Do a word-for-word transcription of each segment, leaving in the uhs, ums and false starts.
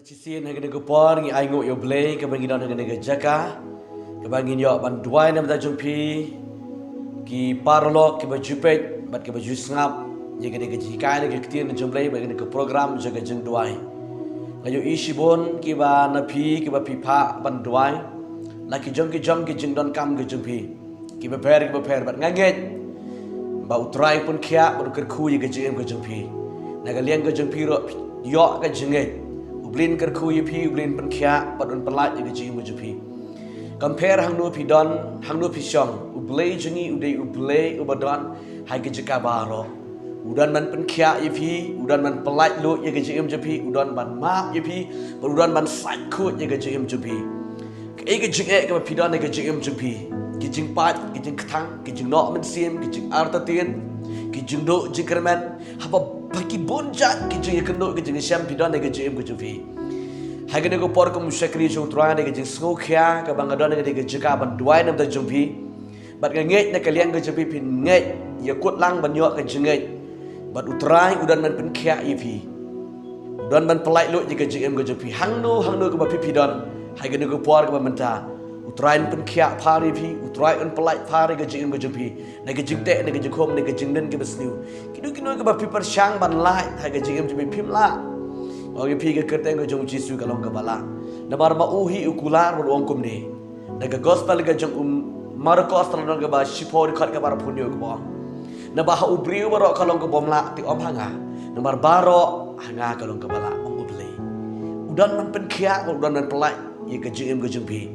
Shisien ha kane ka por ngi ainguh ïa U Blei kaba ngi don ha kane ka jaka, kaba ngin ïoh ban duwai na ka bynta jong phi, ki paralok kiba ju peit bad kiba ju sngap ïa kane ka jinghikai na ka ktien jong U Blei bad kane ka program jong ka jingduwai. Nga ïohi shibun kiba na phi kiba phi phah ban duwai na ki jong ki jong ki jingdonkam ka jong phi kiba pher kiba pher, bad nga ngeit ba U Trai un pynkhiah bad un kyrkhu ïa ka jingim ka jong phi. Na ka liang ka jong phi ruh ïoh ka jingngeit, U Blei un kyrkhu ïa phi, U Blei un pynkhiah bad un pyllait ïa ka jingim ka jong phi. Kam pher hangno phi don, hangno phi shong, U Blei jong ngi u dei U Blei uba don ha ka jaka baroh. U don ban pynkhiah ïa phi, u don ban pyllait luid ïa ka jingim jong phi, u don ban map ïa phi, bad u don ban sait khuid ïa ka jingim jong phi. Kaei ka jingeh kaba phi don ha ka jingim jong phi? Ki jingpait, ki jingkthang, ki jingnoh mynsiem, ki jingartatien, ki jingduh jingkyrmen, haba ba ki bun jait ki jingïakynduh ki jingïashem phi don ha ka jingim ka jong phi. Ha kane ka por kum u shakri jong U Trai, da ka jingsngewkhia kaba nga don ha kane ka jaka ban duwai na ka bynta jong phi. Bad nga ngeit na ka liang ka jong phi phin ngeit, ïa kut lang ban ïoh ka jingngeit. Bad U Trai u don ban pynkhiah ïa phi, u don ban pyllait luid ïa ka jingim ka jong phi. Hangno hangno kaba phi phi don ha kane ka por kaba mynta, U Trai un pynkhiah pha ïa phi, U Trai un pyllait pha ïa ka jingim ka jong phi. Na ka jingteh, na ka jingkhum, na ka jingdon kaba sniew, kino kino kaba phi pyrshang ban lait ha ka jingim jong phi, phim lah. Ong ïa phi ka kyrteng ka jong U Jisu ka long kaba lah. Namar ma u hi u kular bad u ong kumne. Na ka gospel ka jong u Markos, lynnong kaba shiphew, dkhot kaba arphew hynñiew, kaba ong, naba ha u briew baroh ka long kaba ym lah, te ym ha nga, namar baroh ha nga ka long kaba lah, ong U Blei. U don ban pynkhiah, u don ban pyllait ïa ka jingim ka jong phi.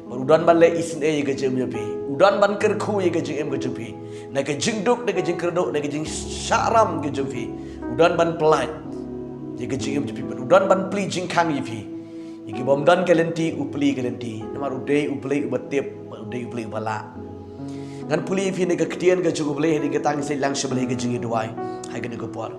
Bad u don ban leh isynei ïa ka jingim jong phi. U don ban kyrkhu ïa ka jingim ka jong phi. Na ka jingduk, na ka jingkyrduh, na ka jingshah ram ka jong phi, u don ban pyllait ïa ka jingim jong phi. Bad u don ban plie jingkhang ïa phi. Ïa ki bym don ka lynti u plie ka lynti, namar u dei U Blei uba tip, bad u dei U Blei uba lah. Ngan pule ïa phi na ka ktien ka jong U Blei ha kane ka tang, sa lang sha U Blei ha ka jingïaduwai ha kane ka por.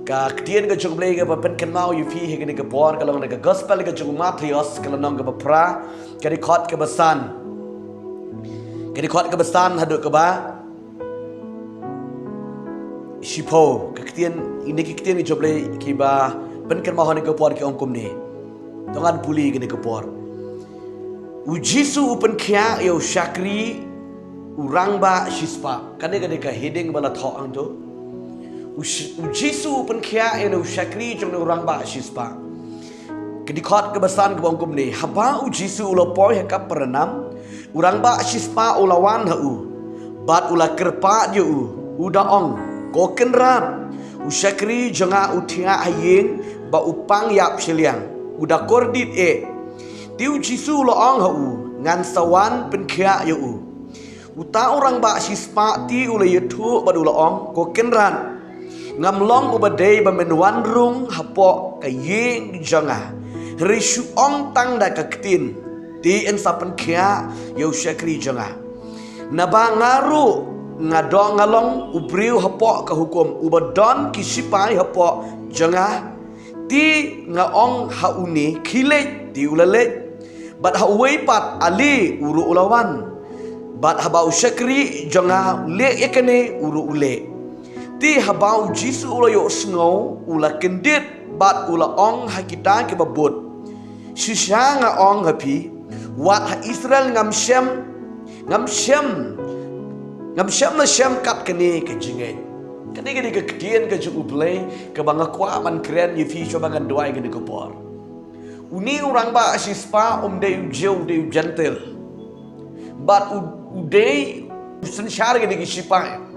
Ka ktien ka jong U Blei kaba pynkynmaw ïa phi ha kane ka por ka long na ka gospel ka jong u Mathaios, ka lynnong kaba phra, ka dkhot kaba san. Ka dkhot kaba san haduh kaba shiphew. Ka ktien, ine ki ktien ka jong U Blei kiba pynkynmaw ha kane ka por ki ong kumne. To ngan pule ha kane ka por. U Jisu u pynkhiah ïa u shakri u rangbah shispah. Kane ka dei ka heading ba la thoh hangto. U Sh-, U Jisu u pynkhiah ïa u shakri jong u rangbah shispah. Ka dkhot kaba san kaba ong kumne: Haba U Jisu u la poi ha Kapernaum, u rangbah shispah u la wan ha u, bad u la kyrpad ïa u, u da ong, Ko Kynrad, u shakri jong nga u thiah ha ïing ba u pang ïap shiliang, u da kordit eh. Te U Jisu u la ong ha u, Ngan sa wan pynkhiah ïa u. Uta u rangbah shispah te u la ïathuh bad u la ong, Ko Kynrad, ngam long uba dei ba men wan rung hapoh ka ïing jong nga. Hynrei shu ong tang da ka ktien, te yn sa pynkhiah ïa u shakri jong nga. Naba nga ruh nga dang, nga long u briew hapoh ka hukum, uba don ki shipai hapoh jong nga. Te nga ong ha une, Khie leit, te u la leit. Bad ha uwei pat, Ale, u ruh u la wan. Bad haba u shakri jong nga u leh ïa kane, u ruh u leh. Te haba U Jisu u la ïohsngew, u la kyndit bad u la ong ha kita kiba bud, Shisha nga ong ha phi, wat ha Israel ngam shem, ngam shem, ngam shem la shem kat kane ka jingngeit. Kane ka dei ka ktien ka jong U Blei kaba nga kwah ban kren ïa phi shuwa ba ngan duwai kane ka por. Une u rangbah shispah um dei u Jiw, u dei u Jentil. Bad u, u dei u synshar kine ki shipai.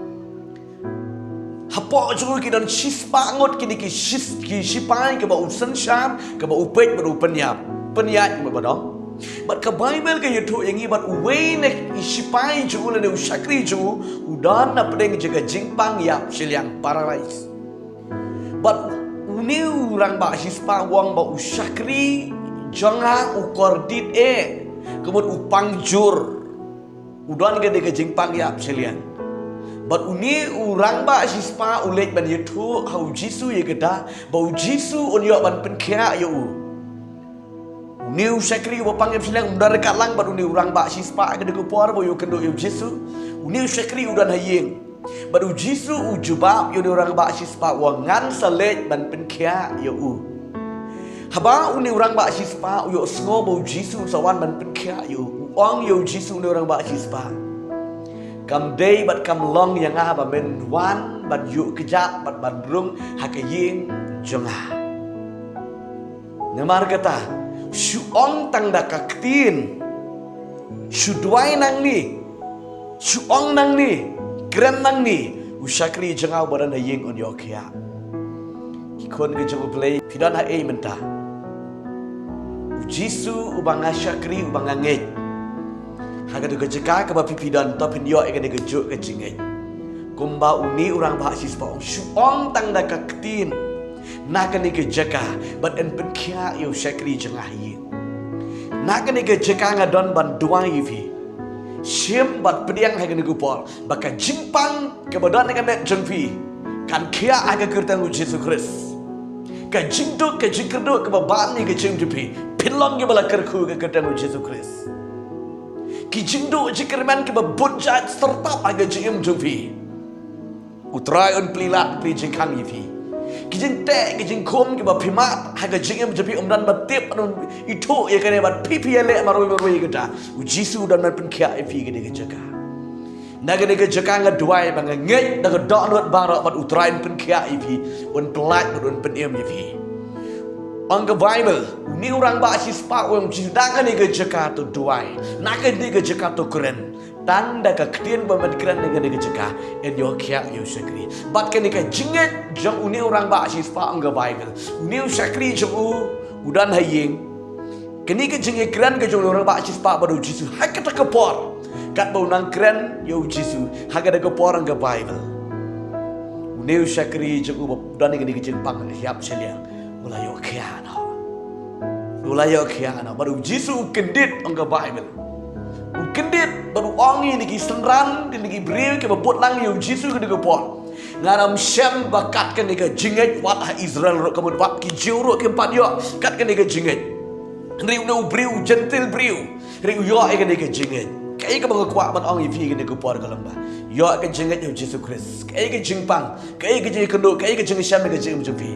Hapoh jong u ki don shispah ngut kine ki shis-, ki shipai, kaba u synshar, kaba u peit bad u pynïap, pynïaid, kaba ba dong. Bad ka Baibl ka ïathuh ïa ngi, bad uwei na ki shipai jong u lane u shakri jong u, u don na pdeng jong ka jingpang ïap shiliang, paralyze. Bad une u rangbah shispah u ong ba u shakri jong nga u kordit eh, ka mut u pang jur. U don ka dei ka jingpang ïap shiliang. Bad une u rangbah shispah u leit ban ïathuh ha u Jisu ïa kata, ba u Jisu un ïoh ban pynkhiah ïa u. Une u shakri uba pang ïap shiliang um don ryngkat lang bad une u rangbah shispah ha kane ka por ba u ïakynduh ïa u Jisu. Une u shakri u don ha ïing. Bad u Jisu u jubab ïa une u rangbah shispah u ong, ngan sa leit ban pynkhiah ïa u. Haba une u rangbah shispah u ïohsngew ba u Jisu u sa wan ban pynkhiah ïa u, u ong ïa u Jisu une u rangbah shispah, kam dei bad kam long ïa nga ba men wan ban ïuh kjat bad ban rung ha ka ïing jong nga. Namar kata, shu ong tang da ka ktien, shu duwai nangne, shu ong nangne, kren nangne, u shakri jong nga uba don ha ïing un ïoh khiah. Ki khun ki jong U Blei, phi don ha ei mynta? U Jisu uba nga shakri, uba nga ngeit. Ha kata ka jaka kaba phi phi don, to phin ïoh ïa kane ka juk ka jingngeit. Kumba une u rangbah shispah u ong, shu ong tang da ka ktien na kane ka jaka, bad yn pynkhiah ïa u shakri jong nga ha ïing. Na kane ka jaka nga don ban duwai ïa phi. Shim bad pdiang ha kane ka por ba ka jingpang kaba don ha ka met jong phi kan khiah ha ka kyrteng u Jisu Khrist. Ka jingduk, ka jingkyrduh kaba bam ïa ka jingim jong phi, phin long kiba la kyrkhu ha ka kyrteng u Jisu Khrist. Ki jingduk jingkyrmen kiba bun jait syrtap ha ka jingim jong phi, U Trai un plie lad, plie jingkhang ïa phi. Ki jingteh, ki jingkhum kiba phi mad ha ka jingim jong phi, ym don ba tip, ym don ba ithuh ïa kane, bad phi phi ïaleh marwei marwei ïa kata. U Jisu u don ban pynkhiah ïa phi ha kane ka jaka. Na kane ka jaka nga duwai ba nga ngeit da ka dohnud baroh bad U Trai un pynkhiah ïa phi, un pyllait bad un pynim ïa phi. Ong ka Baibl, une u rangbah shispah u ong, na kane ka jaka to duwai, na kane ka jaka to kren. Tang da ka ktien ba men kren na kane ka jaka, yn ïoh khiah ïa u shakri. Bad kane ka jingngeit jong une u rangbah shispah, ong ka Baibl, une u shakri jong u u don ha ïing. Kane ka jingïakren ka jong u rangbah shispah bad u Jisu ha kata ka por, katba u nang kren ïa u Jisu ha kata ka por, ong ka Baibl, une u shakri jong u ba don ha kane ka jingpang, shah ïap shah liang, u la ïoh khiah noh. U la ïoh khiah noh. Bad u Jisu u kyndit, ong ka Baibl, u kyndit bad u ong ïa kine ki synran, kine ki briew kiba bud lang ïa u Jisu ha kata ka por, ngan ym shem ba kat kane ka jingngeit wat ha Israel ruh ka mut, wat ki Jiw ruh kim pat ïoh kat kane ka jingngeit. Hynrei une u briew, u Jentil briew, hynrei u ïoh ïa kane ka jingngeit. Kaei kaba nga kwah ban ong ïa phi ha kane ka por ka long ba ïoh ka jingngeit ïa u Jisu Khrist. Kaei ka jingpang, kaei ka jingkynduh, kaei ka jingshem ïa ka jingim jong phi?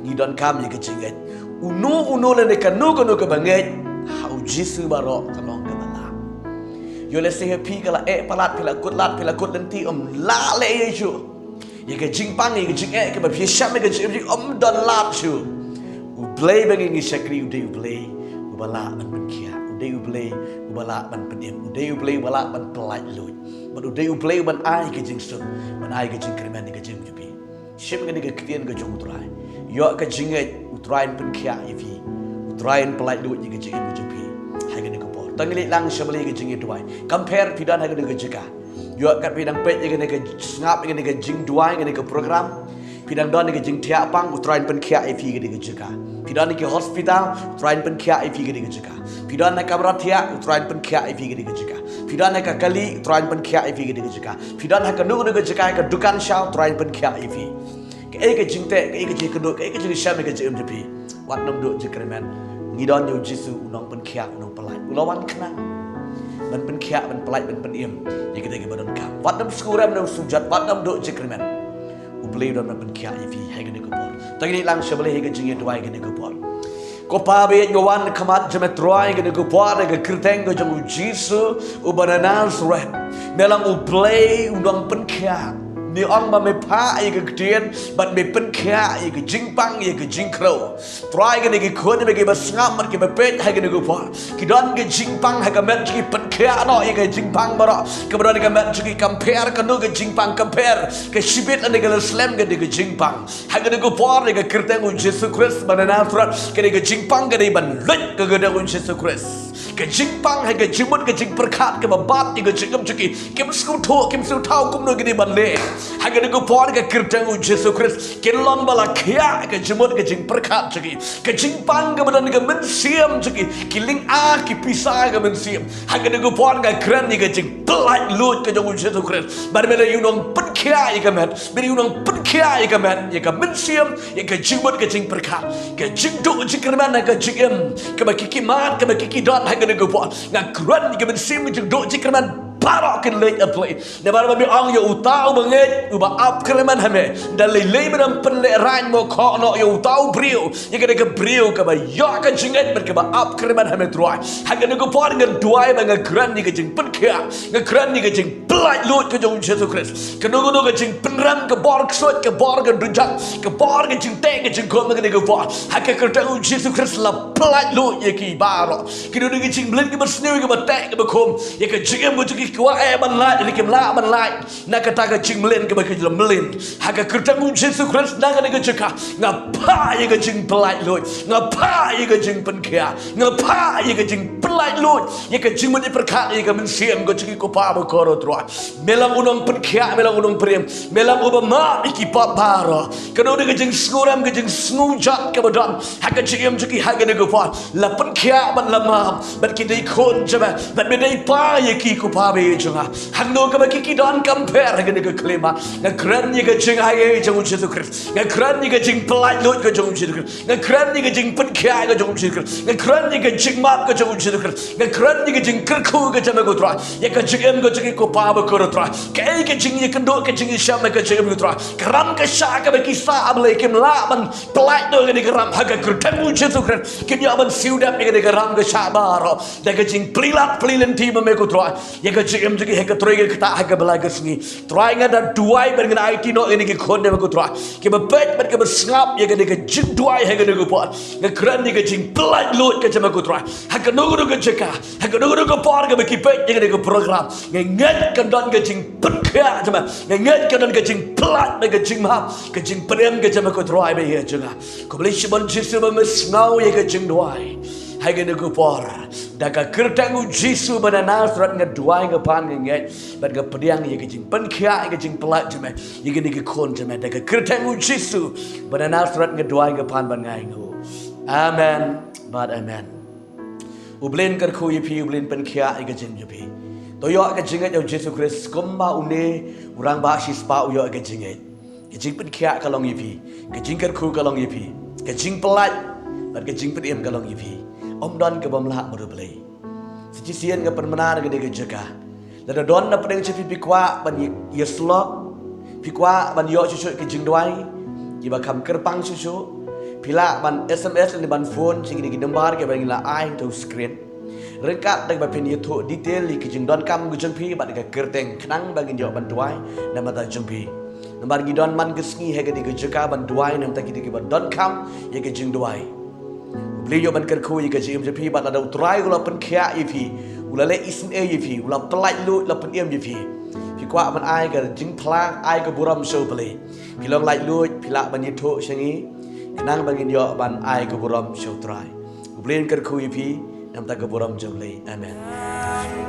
Ngi donkam ïa ka jingngeit. Uno uno lane kano kano kaba ngeit ha u Jisu baroh ka long kaba lah. Ïoh lehse ha phi ka la eh palat, phi la kut lad, phi la kut lynti, ym lah leh ei ei shuh. Ïa ka jingpang, ïa ka jingeh kaba phi shem ïa ka jingim jong phi, ym don lad shuh. U Blei ba ngi ngi shakri u dei U Blei uba lah ban pynkhiah, u dei U Blei uba lah ban pynim, u dei U Blei uba lah ban pyllait luid. Bad u dei U Blei uban ai ka jingsuk, ban ai ka jingkyrmen ïa ka jingim jong phi. Shim kane ka ktien ka jong U Trai. Ïoh ka jingngeit, U Trai un pynkhiah ïa phi. U Trai un pyllait luid ïa ka jingim ka jong phi ha kane ka por. To ngin leit lang sha balei ka jingïaduwai. Compare, phi don ha kane ka jaka. Ïoh kat phi dang peit ïa kane ka sngap, ïa kane ka jingduwai, ïa kane ka program, phi dang don ïa ka jingthiah pang, U Trai un pynkhiah ïa phi ha kane ka jaka. Phi don ha ki hospital, U Trai un pynkhiah ïa phi ha kane ka jaka. Phi don ha kamra thiah, U Trai un pynkhiah ïa phi ha kane ka jaka. Phi don ha ka kali, U Trai un pynkhiah ïa phi ha kane ka jaka. Phi don ha kano kano ka jaka, ha ka dukan sha, U Trai un pynkhiah ïa phi. Kaei ka jingteh, kaei ka jingkynduh, kaei ka jingshem ïa ka jingim jong phi, wat nym duh jingkyrmen. Ngi don ïa u Jisu, u nongpynkhiah, u nongpyllait. U la wan khnang ban pynkhiah, ban pyllait, ban pynim ïa kita kiba donkam. Wat nym sngewrem, nym sngewjot, wat nym duh jingkyrmen. U Blei u don ban pynkhiah ïa phi ha kane ka por. To ngin leit lang sha balei ha ka jingïaduwai ha kane ka por. Ko Pa ba ïeit, nga wan ha khmat jong me Trai ha kane ka por, ha ka kyrteng ka jong u Jisu uba na Nasareth. Me long U Blei u nongpynkhiah. Me ong ba me phah ïa ka ktien bad me pynkhiah ïa ka jingpang, ïa ka jingkhrew. Trai, kine ki khun jong me kiba sngap bad kiba peit ha kane ka por, ki don ka jingpang ha ka met jong ki, pynkhiah noh ïa ka jingpang baroh kaba don ha ka met jong ki. Compare kano ka jingpang, compare ka shibit lane ka la slem, kane ka jingpang ha kane ka por, ha ka kyrteng u Jisu Khrist ba na Nasareth, kane ka jingpang ka dei ban luid ha ka kyrteng u Jisu Khrist. Ka jingpang ha ka jingmut ka jingpyrkhat kaba bat ïa ka jingim jong ki, kim sngewthuh, kim sngewthaw kumno kine ban leh. Ha kane ka por, ha ka kyrteng u Jisu Khrist, kin long ba la khiah ka jingmut ka jingpyrkhat jong ki. Ka jingpang kaba don ha ka mynsiem jong ki, ki lynga, ki pisa ha ka mynsiem. Ha kane ka por nga kren ïa ka jingpyllait luid ka jong u Jisu Khrist. Bad me long ïa u nongpynkhiah ïa ka met, me long ïa u nongpynkhiah ïa ka met, ïa ka mynsiem, ïa ka jingmut ka jingpyrkhat, ka jingduh jingkyrmen ha ka jingim kaba ki ki mad, kaba ki ki don ha kane ka por. Nga kren ïa ka mynsiem ka jingduh jingkyrmen baroh kin leit ha pli. Namar ba me ong ïa uta uba ngeit, uba ap kyrmen ha me, da lei lei me dang pynlehrain mo, khohnoh ïa uta u briew, ïa kane ka briew kaba ïoh ka jingngeit bad kaba ap kyrmen ha me Trai. Ha kane ka por nga duwai ba nga kren ïa ka jingpynkhiah, nga kren ïa ka jingpynlait luid ka jong u Jisu Khrist. Kano kano ka jingpynrem, ka bor ksuid, ka bor ka dujok, ka bor ka jingteh ka jingkhum, ha kane ka por, ha ka kyrteng u Jisu Khrist la pynlait luid ïa ki baroh. Kino kino ka jingmlien kaba sniew, kaba teh kaba khum ïa ka jingim ka jong ki, ki kwah eh ban lait, hynrei kim lah ban lait na kata ka jingmlien kaba ki la mlien. Ha ka kyrteng u Jisu Khrist, na kane ka jaka nga phah ïa ka jingpynlait luid, nga phah ïa ka jingpynkhiah, nga phah ïa ka jingpynlait luid ïa ka jingmut jingpyrkhat ïa ka mynsiem ka jong ki, ko Pa bakordor Trai. Me long u nongpynkhiah, me long u nongpynim, me long uba map ïa ki pop baroh. Kano kano ka jingsngewrem, ka jingsngewjot kaba don ha ka jingim jong ki, ha kane ka por la pynkhiah bad la map, bad ki dei khun jong me, bad me dei Pa ïa ki, ko Pa ba ïeit jong nga. Hangno kaba ki, ki donkam pher ha kane ka khyllipmat, nga kren ïa ka jingaiei jong u Jisu Khrist, nga kren ïa ka jingpynlait luid ka jong u Jisu Khrist, nga kren ïa ka jingpynkhiah ka jong u Jisu Khrist, nga kren ïa ka jingmap ka jong u Jisu Khrist, nga kren ïa ka jingkyrkhu ka jong me, ko Trai, ïa ka jingim ka jong ki, ko Pa bakordor Trai. Kaei ka jingïakynduh, ka jingïashem ha ka jingim, ko Trai, ka ram ka shah kaba ki sah, A Blei, kim lah ban pynlait noh ïa kane ka ram. Ha ka kyrteng u Jisu Khrist, kin ïoh ban siew dep ïa kane ka ram ka shah baroh da ka jingplie lad plie lynti ma me, ko Trai, ïa ka jingim jong ki ha ka trei ka ktah, ha ka bynta ka sngi. Trai, nga da duwai bad nga da aiti noh ïa kine ki khun jong me, ko Trai, kiba peit bad kiba sngap ïa kane ka jingduwai ha kane ka por. Nga kren ïa ka jingpynlait luid ka jong me, ko Trai, ha kano kano ka jaka, ha kano kano ka por kaba ki peit ïa kane ka program. Nga ngeit kan don ka jingpynkhiah jong me, nga ngeit kan don ka jingpynlait bad ka jingmap, ka jingpynim ka jong me, ko Trai ba ïeit jong nga. Khublei shibun Jisu ba me sngew ïa ka jingduwai ha kane ka por. Da ka kyrteng u Jisu ba na Nasareth nga duwai, nga pan, nga ngeit bad nga pdiang ïa ka jingpynkhiah, ïa ka jingpynlait jong me ïa kine ki khun jong me. Da ka kyrteng u Jisu ba na Nasareth nga duwai, nga pan bad nga ainguh. Amen bad amen. U Blei un kyrkhu ïa phi, U Blei un pynkhiah ïa ka jingim jong phi. To ïoh ka jingngeit ïa u Jisu Khrist kumba une u rangbah shispah u ïoh ka jingngeit. Ka jingpynkhiah ka long ïa phi, ka jingkyrkhu ka long ïa phi, ka jingpynlait bad ka jingpynim ka long ïa phi. Ym don kaba ym lah bad U Blei. Sa shisien nga pynbna na kane ka jaka, lada don na pdeng jong phi, phi kwah ban ïa, ïasyllok, phi kwah ban ïoh shuh shuh ki jingduwai kiba kham kyrpang shuh shuh, phi lah ban S M S lane ban phone sha kine ki number kiba ngi la ai ha u screen. Ryngkat da kaba phin ïathuh detail ïa ki jingdonkam ka jong phi bad ka kyrteng, khnang ba ngin ïoh ban duwai na ka bynta jong phi. Namar ngi don man ka sngi ha kane ka jaka ban duwai na ka bynta kito kiba donkam ïa ka jingduwai. U Blei un ïoh ban kyrkhu ïa ka jingim jong phi, bad lada u Trai u la pynkhiah ïa phi, u la leh isynei ïa phi, u la pynlait luid, u la pynim ïa phi, phi kwah ban ai ka jingphla, ai ka burom sha U Blei, phi long laitluid, phi lah ban ïathuh sha ngi, khnang ba ngin ïoh ban ai ka burom sha u Trai. U Blei un kyrkhu ïa phi na ka bynta ka burom jong U Blei. Amen.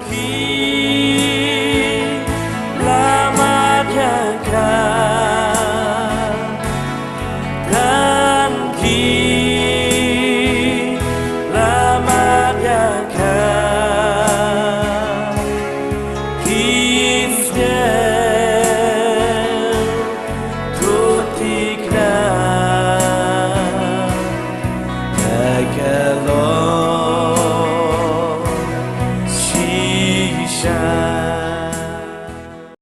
Ki la mat ïa ka